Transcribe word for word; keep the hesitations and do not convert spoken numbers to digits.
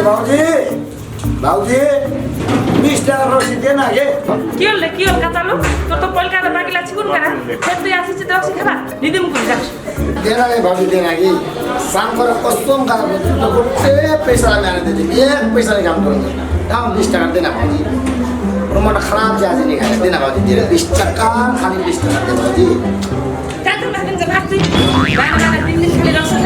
ভাউজি, ভাউজি, বিশ টাকার রসিদ দে না গে। কি অইল রে, কি অইল কাঁচা লোক? তোর তো পয়লা বাকি লাগছে কুন কারা? ফের তুই আসিস তো রসিদ খাবা? নিদিমু কুন যা। দে না রে ভাউজি, দে না গে। সাম করে কসম খা, তো করতে পয়সা আমি আনে দিতে। এক পয়সা আমি কাম করবো না। দাম বিশ টাকা দে না ভাউজি। ওর মনটা খারাপ যে আসেনি খায়। দে না ভাউজি, দে না। বিশ টাকা, খালি বিশ টাকা দে ভাউজি। যা তো না, যা, যা, তুই। না, না, না, তিন দিন খালি রসিদ